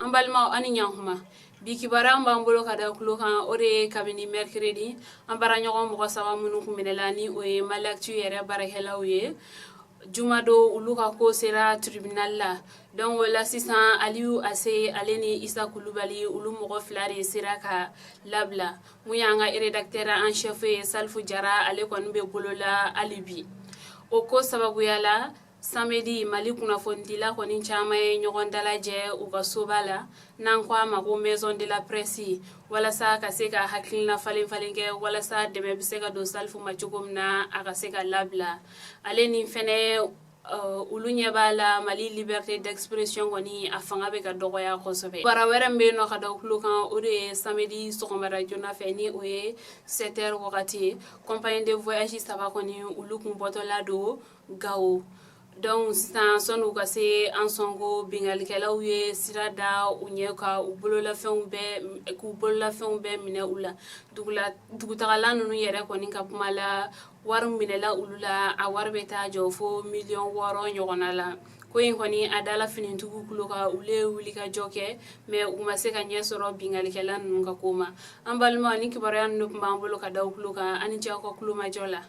An balimaw, aw ni ɲankuma. Bi kibaruya b'an bolo ka da tulo kan, o de ye kabini mercredi, an baaraɲɔgɔn mɔgɔ saba minnu kun minɛla, ni o ye Maliactu yɛrɛ baarakɛlaw ye, jumadon olu ka ko sera tribunal la. Donc o la sisan, Aliyu Ase, ale ni Isa Kulubali, olu mɔgɔ fila de sera ka labila. Mun y'an ka rédacteur en chef ye, Salifu Jara, ale kɔni bɛ bolo la hali bi. O ko sababuya la, samedi, Mali kunnafonidila kɔni caman ye ɲɔgɔn dalajɛ u ka soba la, n'an ko a ma ko Maison de la Presse, walasa ka se ka hakilina falen falen kɛ, walasa dɛmɛ bɛ se ka don Salifu ma cogo min na, a ka se ka labila. Ale ni fɛnɛ olu ɲɛ b'a la, Mali liberté d'expression kɔni, a fanga bɛ ka dɔgɔya kosɛbɛ. Bara wɛrɛ min bɛ yen nɔ ka da tulo kan, o de ye samedi sɔgɔmada joona fɛ, ni o ye 7 heures wagati ye, compagnie de voyage saba kɔni, olu kun bɔtɔla don Gawo. Donc sisan, sɔnni u ka se Ansɔngo, binkalikɛlaw ye sira da u ɲɛ ka u bololafɛnw bɛɛ k'u bololafɛnw bɛɛ minɛ u la. Dugutagala ninnu yɛrɛ kɔni ka kuma la, wari minɛla olu la, a wari bɛ taa jɔ fo miliyɔn 6 ɲɔgɔnna la. Ko in kɔni, a dala finitigiw tulo kan, olu ye wuli ka jɔ kɛ, mais u ma se ka ɲɛ sɔrɔ binkalikɛla ninnu ka ko ma. An balimaw, ni kibaruya ninnu tun b'an bolo ka da tulo kan. An ni cɛw ka kulomajɔ la.